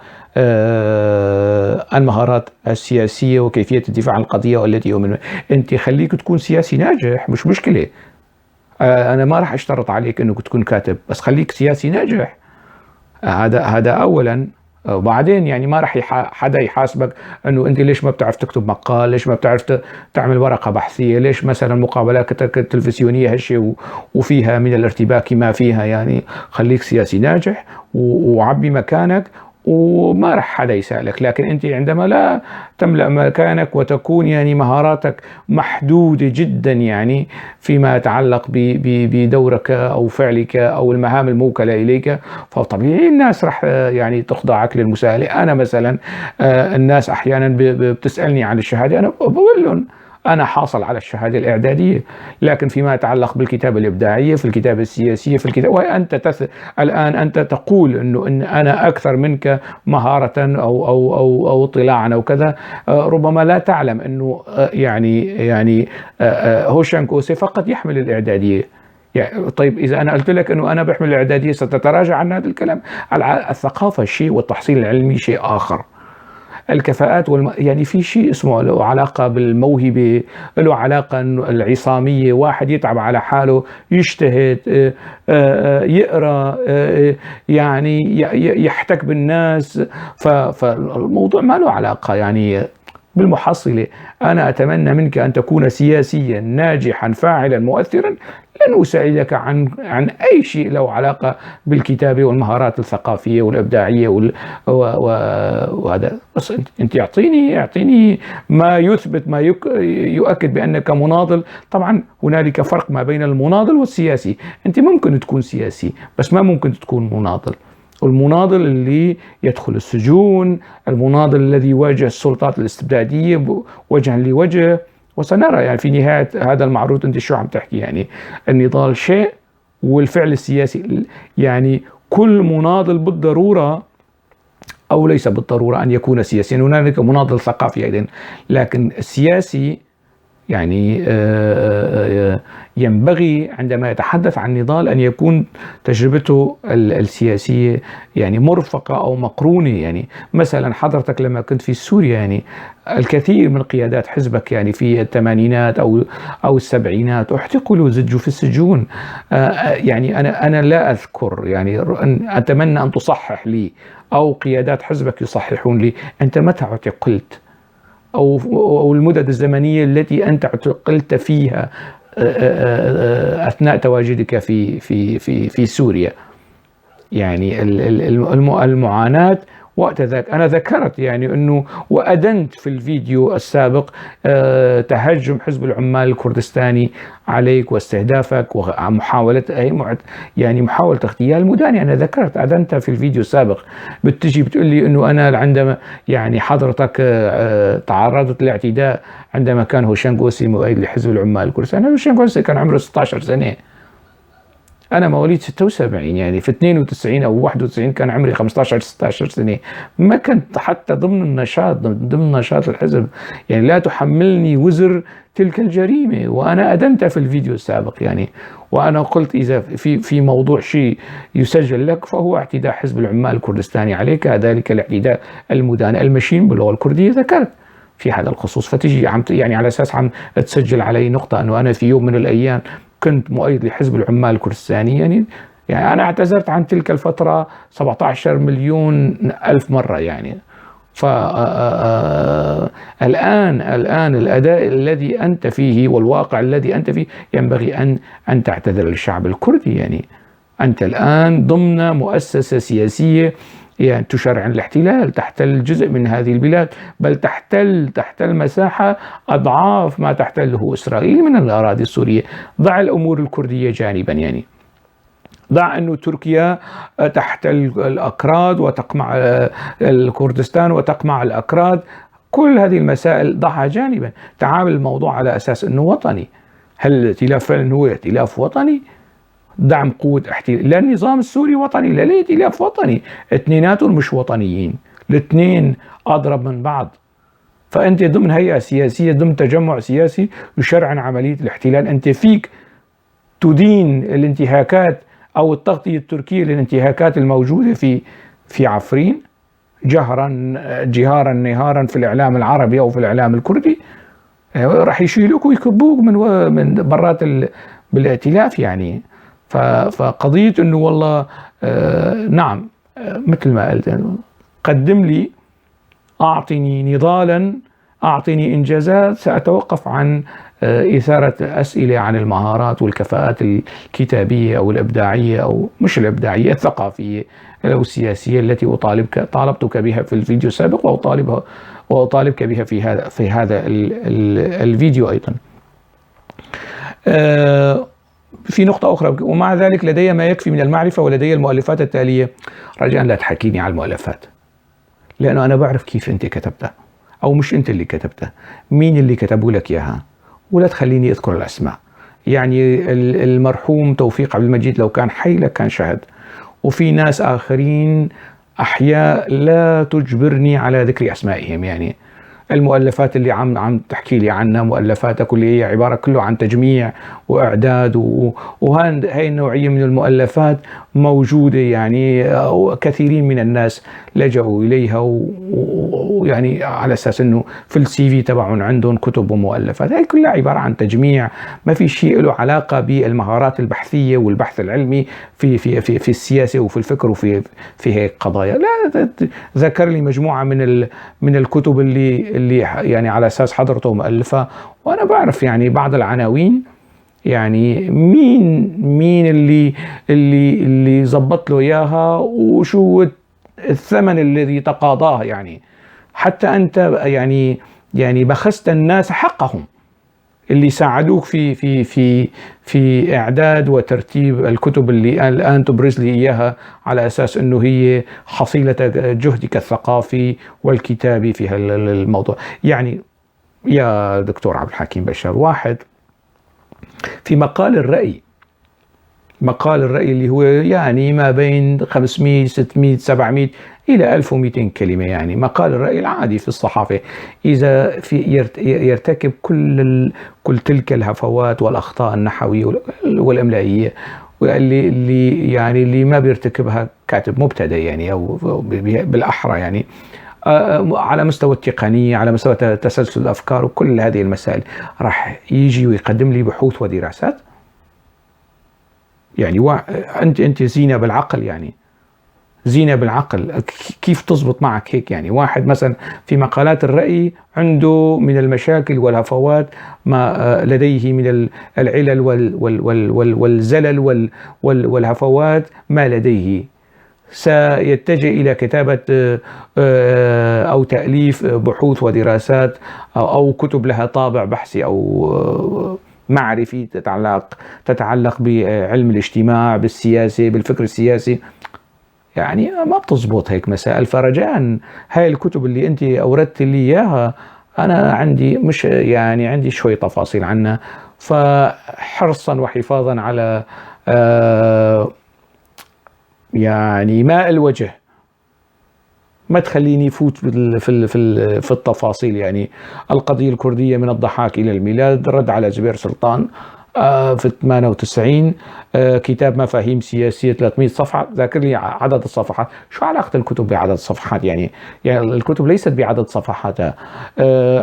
المهارات السياسية وكيفية الدفاع عن القضية والتي يؤمن بها. أنت خليك تكون سياسي ناجح، مش مشكلة، أنا ما راح أشترط عليك أنك تكون كاتب، بس خليك سياسي ناجح. هذا أولا. وبعدين يعني ما راح حدا يحاسبك انه انت ليش ما بتعرف تكتب مقال، ليش ما بتعرف تعمل ورقه بحثيه، ليش مثلا مقابلاتك التلفزيونيه هالشيء وفيها من الارتباك ما فيها. يعني خليك سياسي ناجح وعبي مكانك وما راح حدا يسألك. لكن انت عندما لا تملأ مكانك وتكون يعني مهاراتك محدودة جدا يعني فيما يتعلق بدورك أو فعلك أو المهام الموكلة إليك، فطبيعي الناس راح يعني تخضعك للمساءلة. أنا مثلا الناس أحيانا بتسألني عن الشهادة، أنا بقول لهم أنا حاصل على الشهادة الإعدادية، لكن فيما يتعلق بالكتابة الإبداعية، في الكتابة السياسية، في الكتابة، وأنت الآن أنت تقول إنه إن أنا أكثر منك مهارة أو أو أو أو اطلاعا أو كذا، ربما لا تعلم إنه يعني هوشانك أوسي فقط يحمل الإعدادية. يعني طيب إذا أنا قلت لك إنه أنا بحمل الإعدادية ستتراجع عن هذا الكلام. الثقافة شيء والتحصيل العلمي شيء آخر. الكفاءات يعني في شيء اسمه له علاقة بالموهبة، له علاقة إنه العصامية، واحد يتعب على حاله، يجتهد، يقرأ، يعني يحتك بالناس، فالموضوع ما له علاقة يعني بالمحصلة. أنا أتمنى منك أن تكون سياسيا ناجحا فاعلا مؤثرا، لن أساعدك عن أي شيء له علاقة بالكتابة والمهارات الثقافية والإبداعية وهذا. بس أنت اعطيني ما يثبت، ما يؤكد بأنك مناضل. طبعا هنالك فرق ما بين المناضل والسياسي، أنت ممكن تكون سياسي بس ما ممكن تكون مناضل. المناضل اللي يدخل السجون، المناضل الذي يواجه السلطات الاستبدادية وجها لوجه، وسنرى يعني في نهاية هذا المعروض أنت شو عم تحكي. يعني النضال شيء والفعل السياسي، يعني كل مناضل بالضرورة أو ليس بالضرورة أن يكون سياسيا، هنالك مناضل ثقافي أيضا، لكن السياسي يعني ينبغي عندما يتحدث عن نضال أن يكون تجربته السياسية يعني مرفقة أو مقرونة. يعني مثلا حضرتك لما كنت في سوريا يعني الكثير من قيادات حزبك يعني في الثمانينات أو السبعينات اعتقلوا، زجوا في السجون. يعني أنا لا أذكر، يعني أتمنى أن تصحح لي أو قيادات حزبك يصححون لي، أنت متى اعتقلت أو المدد الزمنية التي أنت اعتقلت فيها أثناء تواجدك في في في في سوريا. يعني المعاناة وقت ذاك أنا ذكرت يعني أنه وأدنت في الفيديو السابق تهجم حزب العمال الكردستاني عليك واستهدافك ومحاولة يعني محاولة اغتيال مداني. أنا ذكرت أدنت في الفيديو السابق. بتجي بتقول لي أنه أنا عندما يعني حضرتك تعرضت لاعتداء عندما كان هوشانك أوسي مؤيد لحزب العمال الكردستاني. هوشانك أوسي كان عمره 16 سنة، أنا مواليد 76، يعني في 92 أو 91 كان عمري 15 16 سنة، ما كنت حتى ضمن النشاط، ضمن نشاط الحزب. يعني لا تحملني وزر تلك الجريمة، وأنا أدنت في الفيديو السابق يعني، وأنا قلت إذا في موضوع شيء يسجل لك فهو اعتداء حزب العمال الكردستاني عليك، ذلك الاعتداء المدان المشين باللغة الكردية ذكرت في هذا الخصوص. فتجي عم يعني على أساس عم تسجل علي نقطة أنه أنا في يوم من الأيام كنت مؤيد لحزب العمال الكردستاني. يعني يعني أنا اعتذرت عن تلك الفترة 17 مليون ألف مرة يعني. فالآن الآن الأداء الذي أنت فيه والواقع الذي أنت فيه ينبغي أن تعتذر للشعب الكردي. يعني أنت الآن ضمن مؤسسة سياسية يعني تشرعن الاحتلال، تحتل جزء من هذه البلاد، بل تحتل مساحة أضعاف ما تحتله إسرائيل من الأراضي السورية. ضع الأمور الكردية جانبا، يعني ضع أنه تركيا تحتل الأكراد وتقمع الكردستان وتقمع الأكراد، كل هذه المسائل ضعها جانبا. تعامل الموضوع على أساس أنه وطني. هل الائتلاف فعلا هو ائتلاف وطني؟ دعم قوة احتلال، لا النظام السوري وطني لا الائتلاف وطني، اثنيناتهم مش وطنيين، الاثنين أضرب من بعض. فأنت ضمن هيئة سياسية، ضمن تجمع سياسي يشرعن عملية الاحتلال، أنت فيك تدين الانتهاكات أو التغطية التركية للانتهاكات الموجودة في عفرين جهرا جهارا نهارا في الإعلام العربي أو في الإعلام الكردي، راح يشيلوك ويكبوك من برات بالائتلاف يعني. فقضية أنه والله نعم مثل ما قلت، قدم لي، أعطني نضالا، أعطني إنجازات، سأتوقف عن إثارة أسئلة عن المهارات والكفاءات الكتابية أو الإبداعية، أو مش الإبداعية، الثقافية أو السياسية التي طالبتك بها في الفيديو السابق، وأطالبك بها في هذا الفيديو أيضا. في نقطة أخرى، ومع ذلك لدي ما يكفي من المعرفة ولدي المؤلفات التالية. رجاء لا تحكيني على المؤلفات، لأنه أنا بعرف كيف أنت كتبتها، أو مش أنت اللي كتبتها، مين اللي كتبوا لك إياها، ولا تخليني أذكر الأسماء. يعني المرحوم توفيق عبد المجيد لو كان حي لكان شهد، وفي ناس آخرين أحياء لا تجبرني على ذكر أسمائهم. يعني المؤلفات اللي عم تحكي لي عنها، مؤلفاتك اللي هي عبارة كله عن تجميع وإعداد، وهي النوعية من المؤلفات موجودة، يعني كثيرين من الناس لجأوا إليها، ويعني على أساس إنه في السي في تبعهم عندهم كتب ومؤلفات. هي كلها عبارة عن تجميع، ما في شيء له علاقة بالمهارات البحثية والبحث العلمي في في في في السياسة وفي الفكر وفي في هيك قضايا. لا، ذكر لي مجموعة من الكتب اللي يعني على أساس حضرته مؤلفة، وأنا بعرف يعني بعض العناوين، يعني مين اللي زبط له إياها وشو الثمن الذي تقاضاه. يعني حتى أنت يعني بخست الناس حقهم اللي ساعدوك في في في في إعداد وترتيب الكتب اللي الآن تبرز لي إياها على أساس أنه هي حصيلة جهدك الثقافي والكتابي في الموضوع. يعني يا دكتور عبد الحكيم بشار، واحد في مقال الرأي، مقال الرأي اللي هو يعني ما بين 500 600 700 إلى 1200 كلمة، يعني مقال الرأي العادي في الصحافة، إذا في يرتكب كل تلك الهفوات والأخطاء النحوية والإملائية، واللي يعني اللي ما بيرتكبها كاتب مبتدئ، يعني أو بالأحرى يعني على مستوى التقنية، على مستوى تسلسل الأفكار وكل هذه المسائل، راح يجي ويقدم لي بحوث ودراسات. يعني أنت زينة بالعقل، يعني زينة بالعقل، كيف تزبط معك هيك؟ يعني واحد مثلا في مقالات الرأي عنده من المشاكل والهفوات ما لديه من العلل والزلل والهفوات ما لديه، سيتجه إلى كتابة أو تأليف بحوث ودراسات أو كتب لها طابع بحثي أو معرفي تتعلق بعلم الاجتماع، بالسياسة، بالفكر السياسي. يعني ما بتزبط هيك مسائل. فرجاء هاي الكتب اللي أنت أوردت لي إياها أنا عندي مش يعني عندي شوي تفاصيل عنها، فحرصا وحفاظا على يعني ماء الوجه ما تخليني فوت في في التفاصيل. يعني القضية الكردية من الضحاك إلى الميلاد، رد على زبير سلطان في 98، كتاب مفاهيم سياسية 300 صفحة، ذاكر لي عدد الصفحات. شو علاقة الكتب بعدد الصفحات؟ يعني الكتب ليست بعدد صفحاتها.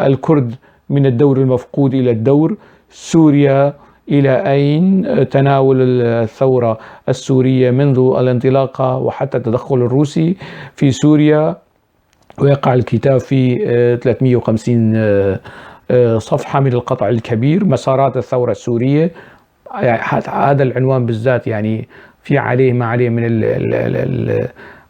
الكرد من الدور المفقود إلى الدور، سوريا إلى أين، تناول الثورة السورية منذ الانطلاقة وحتى التدخل الروسي في سوريا. ويقع الكتاب في 350 صفحة من القطع الكبير، مسارات الثورة السورية. هذا العنوان بالذات يعني في عليه ما عليه من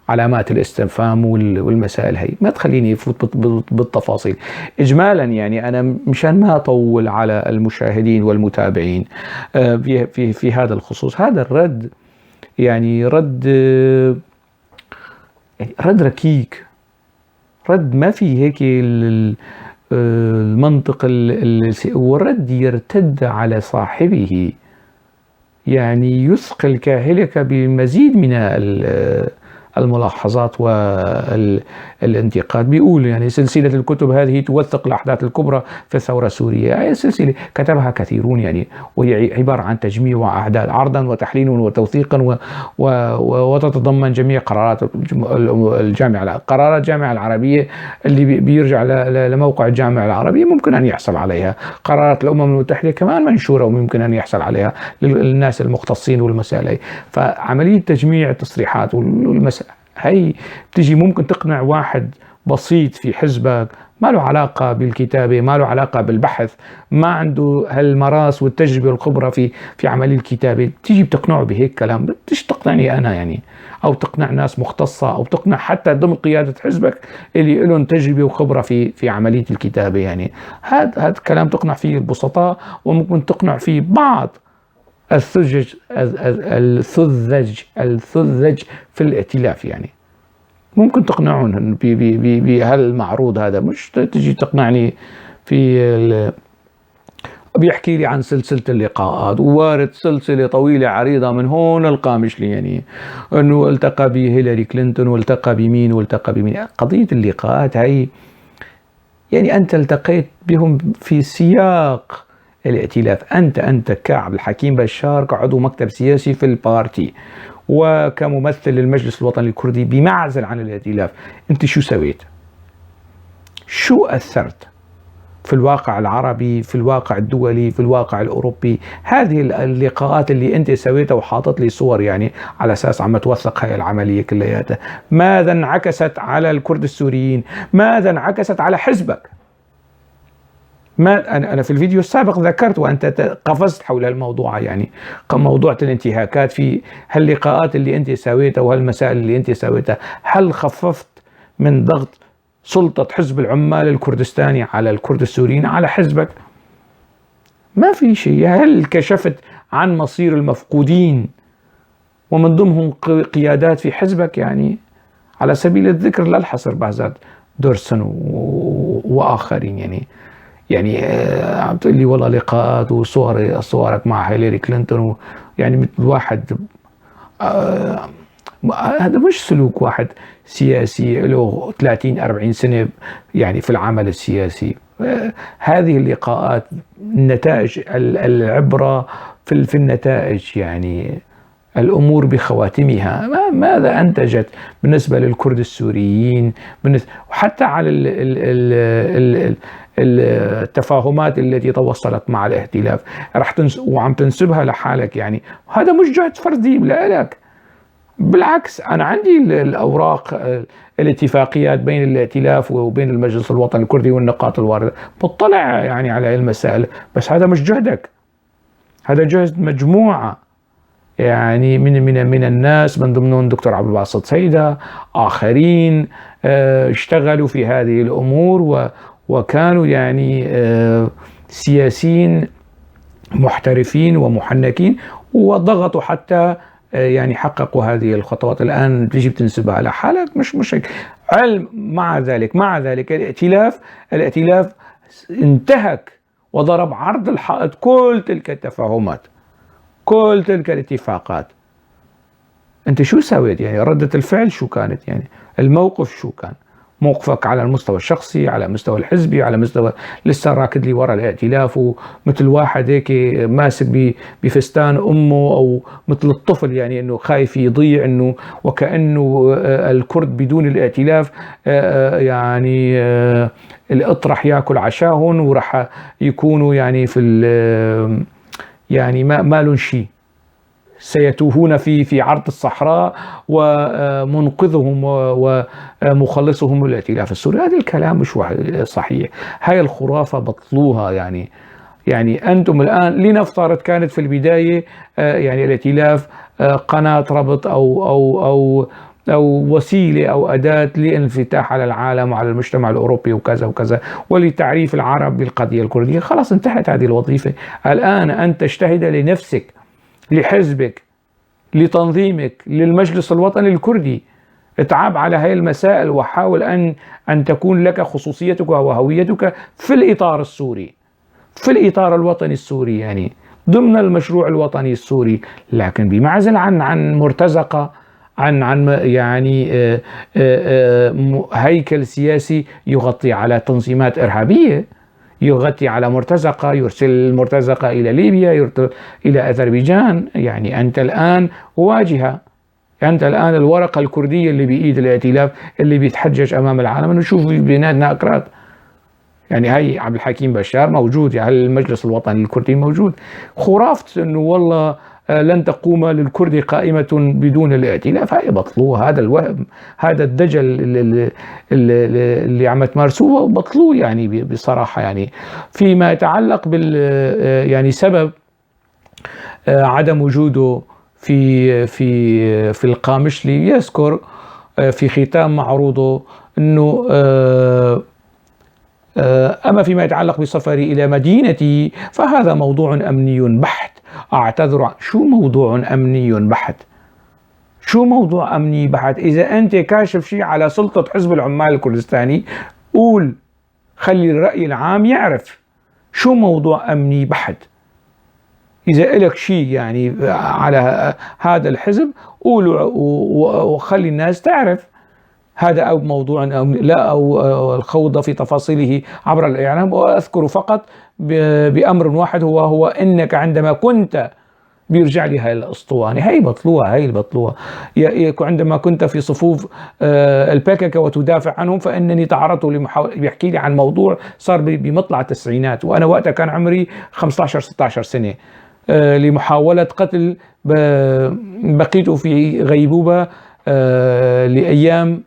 علامات الاستفهام والمسائل هي، ما تخليني افوت بالتفاصيل. اجمالا يعني انا مشان ما اطول على المشاهدين والمتابعين في في في هذا الخصوص، هذا الرد يعني رد، يعني رد ركيك، رد ما في هيك المنطق، والرد يرتد على صاحبه، يعني يثقل كاهلك بالمزيد من الملاحظات والانتقاد. بيقول يعني سلسلة الكتب هذه توثق الأحداث الكبرى في الثورة السورية، يعني سلسلة كتبها كثيرون يعني، وهي عبارة عن تجميع وأعداد عرضا وتحليلا وتوثيقا وتتضمن جميع قرارات الجامعة، قرارات الجامعة العربية اللي بيرجع لموقع الجامعة العربية ممكن أن يحصل عليها، قرارات الأمم المتحدة كمان منشورة وممكن أن يحصل عليها للناس المختصين والمسائل. فعملية تجميع التصريحات والمسائل هي بتيجي ممكن تقنع واحد بسيط في حزبك ما له علاقة بالكتابة، ما له علاقة بالبحث، ما عنده هالمراس والتجربة والخبرة في عملية الكتابة، بتيجي بتقنعه بهيك كلام. بتيجي تقنعني أنا يعني، أو تقنع ناس مختصة، أو تقنع حتى ضمن قيادة حزبك اللي لهم تجربة وخبرة في عملية الكتابة. يعني هذا الكلام تقنع فيه البسطاء، وممكن تقنع فيه بعض الثزج الثزج في الائتلاف، يعني ممكن تقنعون بهالمعروض هذا، مش تجي تقنعني في بيحكي لي عن سلسلة اللقاءات، ووارد سلسلة طويلة عريضة من هون القامشلي، يعني انه التقى بهيلاري كلينتون والتقى بمين والتقى بمين. قضية اللقاءات هي يعني انت التقيت بهم في سياق الائتلاف، انت كعبد الحكيم بشار كعضو مكتب سياسي في البارتي وكممثل للمجلس الوطني الكردي بمعزل عن الائتلاف، انت شو سويت؟ شو اثرت في الواقع العربي، في الواقع الدولي، في الواقع الاوروبي؟ هذه اللقاءات اللي انت سويتها وحاطط لي صور يعني على اساس عم توثق هاي العمليه كلياتها، ماذا انعكست على الكرد السوريين؟ ماذا انعكست على حزبك؟ ما أنا في الفيديو السابق ذكرت وأنت قفزت حول الموضوع، يعني موضوع الانتهاكات في هاللقاءات اللي أنت سويتها وهالمسائل اللي أنت سويتها، هل خففت من ضغط سلطة حزب العمال الكردستاني على الكرد السوريين على حزبك؟ ما في شيء. هل كشفت عن مصير المفقودين ومن ضمنهم قيادات في حزبك؟ يعني على سبيل الذكر لا الحصر بهزاد دورسون وآخرين. يعني عم تقول لي والله لقاءات وصور صورك مع هيلاري كلينتون، يعني مثل واحد هذا مش سلوك واحد سياسي له 30-40 سنة يعني في العمل السياسي. هذه اللقاءات النتائج، العبرة في النتائج، يعني الأمور بخواتمها، ماذا أنتجت بالنسبة للكرد السوريين، وحتى على التفاهمات التي توصلت مع الائتلاف راح وعم تنسبها لحالك. يعني هذا مش جهد فردي لك، بالعكس أنا عندي الأوراق، الاتفاقيات بين الائتلاف وبين المجلس الوطني الكردي والنقاط الواردة، مطلع يعني على المسائل، بس هذا مش جهدك، هذا جهد مجموعة يعني من من من الناس، من ضمنهم دكتور عبد الباسط سيدة، آخرين اشتغلوا في هذه الأمور وكانوا يعني سياسيين محترفين ومحنكين وضغطوا حتى يعني حققوا هذه الخطوات. الآن تجي بتنسبها على حالك، مش هيك. علم مع ذلك الائتلاف انتهك وضرب عرض الحائط كل تلك التفاهمات، كل تلك الاتفاقات. انت شو سويت؟ يعني ردة الفعل شو كانت؟ يعني الموقف شو كان؟ موقفك على المستوى الشخصي، على المستوى الحزبي، على مستوى لسه راكد لي ورا الائتلاف، ومثل واحد هيك ماسك بفستان امه، او مثل الطفل يعني انه خايف يضيع، انه وكانه الكرد بدون الائتلاف يعني القط رح ياكل عشاهم وراح يكونوا يعني في يعني ما لهم شيء، سيتوهون في عرض الصحراء ومنقذهم ومخلصهم الائتلاف السوري. هذا الكلام مش صحيح، هاي الخرافة بطلوها. يعني أنتم الآن لنفترض كانت في البداية يعني الائتلاف قناة ربط أو أو أو أو وسيلة أو أداة للانفتاح على العالم وعلى المجتمع الأوروبي وكذا وكذا، ولتعريف العرب بالقضية الكردية. خلاص انتهت هذه الوظيفة. الآن أنت تجتهد لنفسك، لحزبك، لتنظيمك، للمجلس الوطني الكردي. اتعب على هاي المسائل وحاول أن تكون لك خصوصيتك وهويتك في الإطار السوري، في الإطار الوطني السوري، يعني ضمن المشروع الوطني السوري، لكن بمعزل عن مرتزقة، عن يعني هيكل سياسي يغطي على تنظيمات إرهابية، يغطي على مرتزقة، يرسل المرتزقة إلى ليبيا، يرسل إلى أذربيجان. يعني أنت الآن واجهة، أنت الآن الورقة الكردية اللي بإيد الائتلاف اللي بيتحجج أمام العالم إنه شوفوا بيناتنا أكراد. يعني هي عبد الحكيم بشار موجود، يعني المجلس الوطني الكردي موجود. خرافة إنه والله لن تقوم للكرد قائمة بدون الائتلاف، هاي بطلوه. هذا الوهم، هذا الدجل اللي عم تمارسوه بطلوه يعني بصراحة. يعني فيما يتعلق بال يعني سبب عدم وجوده في في في القامشلي، يذكر في ختام معروضه انه اما فيما يتعلق بسفري الى مدينتي فهذا موضوع امني بحت، اعتذر. شو موضوع امني بحت؟ شو موضوع امني بحت؟ اذا انت كاشف شيء على سلطة حزب العمال الكردستاني قول، خلي الرأي العام يعرف شو موضوع امني بحت. إذا إلك شيء يعني على هذا الحزب قول وخلي الناس تعرف. هذا أو موضوع أو لا، أو الخوض في تفاصيله عبر الإعلام. وأذكر فقط بأمر واحد، هو إنك عندما كنت، بيرجع لي هاي الأسطوانة، هاي بطلوها، هاي البطلوها، عندما كنت في صفوف الباككة وتدافع عنهم فإنني تعرضت لمحاولة. بيحكي لي عن موضوع صار بمطلع التسعينات وأنا وقتها كان عمري 15-16 سنة، لمحاولة قتل، بقيت في غيبوبة لأيام،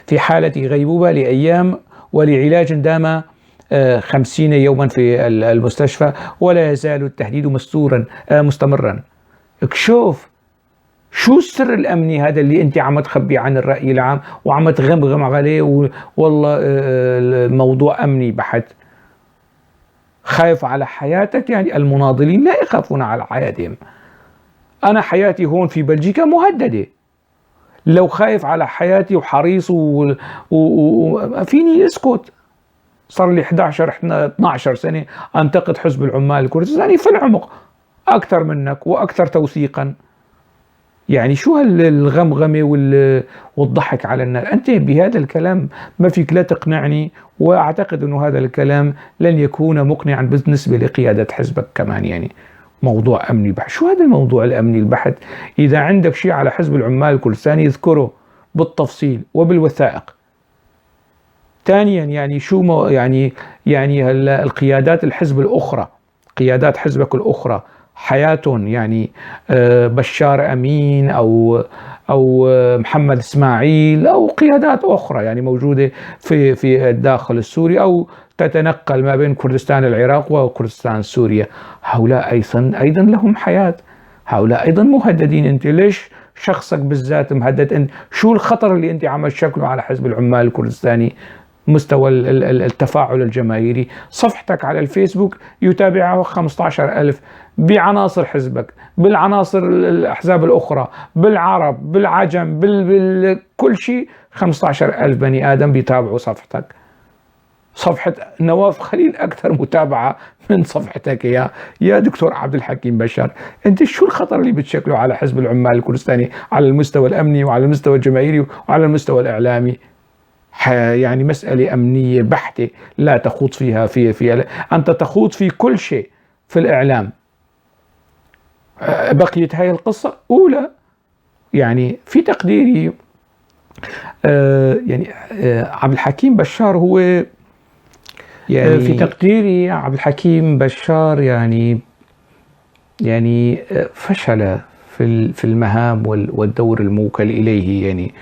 في حالة غيبوبة لأيام ولعلاج دام 50 يوما في المستشفى، ولا يزال التهديد مستورا مستمرا. شوف شو السر الأمني هذا اللي أنت عم تخبي عن الرأي العام وعم تغمغم عليه، والله الموضوع أمني بحت. خايف على حياتك؟ يعني المناضلين لا يخافون على حياتهم. أنا حياتي هون في بلجيكا مهددة، لو خايف على حياتي وحريص فيني اسكت. صار لي 11 12 سنة انتقد حزب العمال الكردستاني في العمق اكثر منك واكثر توثيقا. يعني شو هالغمغمة والضحك على الناس؟ انت بهذا الكلام ما فيك لا تقنعني، واعتقد انه هذا الكلام لن يكون مقنعا بالنسبة لقيادة حزبك كمان. يعني موضوع امني بحت، شو هذا الموضوع الامني البحت؟ اذا عندك شيء على حزب العمال الكردستاني اذكره بالتفصيل وبالوثائق. ثانيا يعني شو يعني القيادات الحزب الاخرى، قيادات حزبك الاخرى حياتهم، يعني بشار امين او محمد اسماعيل او قيادات اخرى يعني موجوده في الداخل السوري او تتنقل ما بين كردستان العراق وكردستان سوريا، هؤلاء ايضا لهم حياه، هؤلاء ايضا مهددين. انت ليش شخصك بالذات مهدد؟ انت شو الخطر اللي انت عم تشكله على حزب العمال الكردستاني؟ مستوى التفاعل الجماهيري، صفحتك على الفيسبوك يتابعها 15,000 بعناصر حزبك، بالعناصر الأحزاب الأخرى، بالعرب، بالعجم، بكل شيء، 15,000 بني آدم بيتابعوا صفحتك. صفحة نواف خليل أكثر متابعة من صفحتك يا دكتور عبد الحكيم بشار. أنت شو الخطر اللي بتشكله على حزب العمال الكردستاني على المستوى الأمني وعلى المستوى الجماهيري وعلى المستوى الإعلامي؟ يعني مسألة أمنية بحتة لا تخوض فيها في أنت تخوض في كل شيء في الإعلام. بقيت هاي القصة أولى. يعني في تقديري يعني عبد الحكيم بشار هو يعني في تقديري عبد الحكيم بشار يعني يعني فشل في المهام والدور الموكل إليه يعني،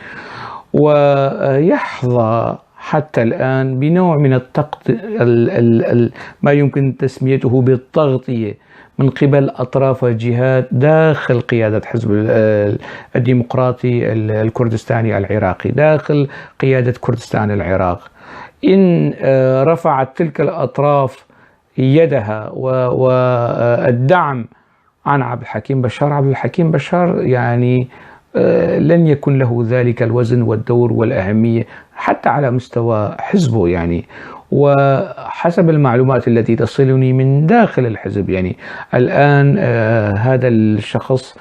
ويحظى حتى الآن بنوع من ما يمكن تسميته بالتغطية من قبل أطراف الجهات داخل قيادة حزب الديمقراطي الكردستاني العراقي، داخل قيادة كردستان العراق. إن رفعت تلك الأطراف يدها والدعم عن عبد الحكيم بشار، عبد الحكيم بشار يعني لن يكون له ذلك الوزن والدور والأهمية حتى على مستوى حزبه يعني. وحسب المعلومات التي تصلني من داخل الحزب يعني الآن هذا الشخص،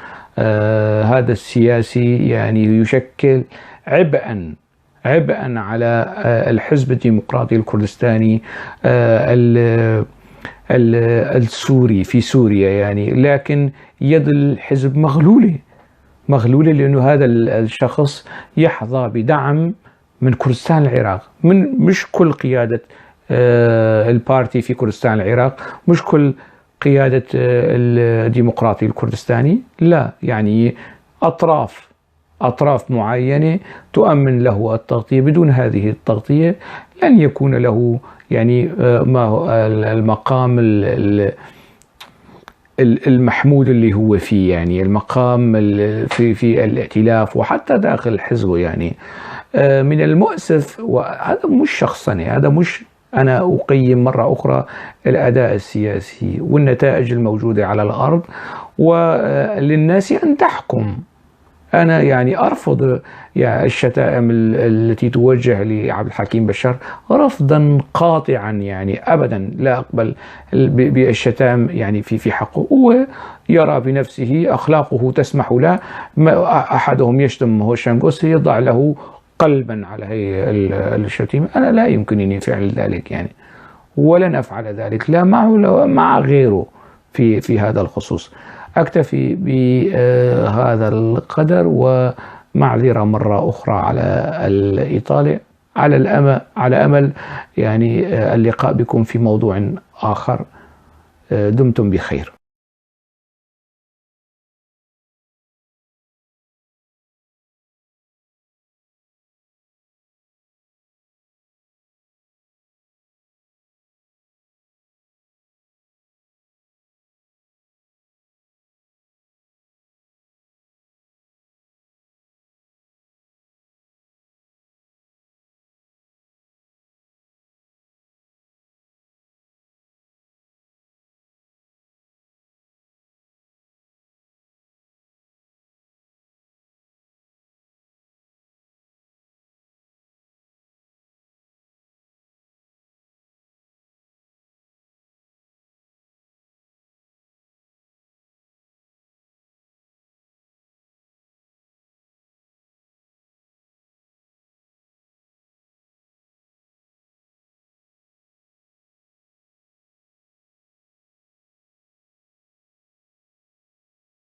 هذا السياسي يعني يشكل عبئا على الحزب الديمقراطي الكردستاني السوري في سوريا يعني. لكن يد الحزب مغلولة لأنه هذا الشخص يحظى بدعم من كردستان العراق، من مش كل قيادة البارتي في كردستان العراق، مش كل قيادة الديمقراطي الكردستاني، لا، يعني أطراف معينة تؤمن له التغطية. بدون هذه التغطية لن يكون له يعني ما هو المقام المحمود اللي هو فيه، يعني المقام في الائتلاف وحتى داخل حزبه يعني. من المؤسف، وهذا مش شخصا، هذا مش أنا أقيم مرة أخرى الأداء السياسي والنتائج الموجودة على الأرض، وللناس أن تحكم. أنا يعني أرفض يعني الشتائم التي توجه لعبد الحكيم بشار رفضا قاطعا، يعني أبدا لا أقبل بالشتائم يعني في حقه. هو يرى بنفسه أخلاقه تسمح له، أحدهم يشتم هوشنغوس يضع له قلبا على هي الشتيمة. أنا لا يمكنني فعل ذلك يعني، ولن أفعل ذلك لا معه ولا مع غيره في هذا الخصوص. أكتفي بهذا القدر، ومعذرة مرة أخرى على الإطالة، على أمل يعني اللقاء بكم في موضوع آخر. دمتم بخير.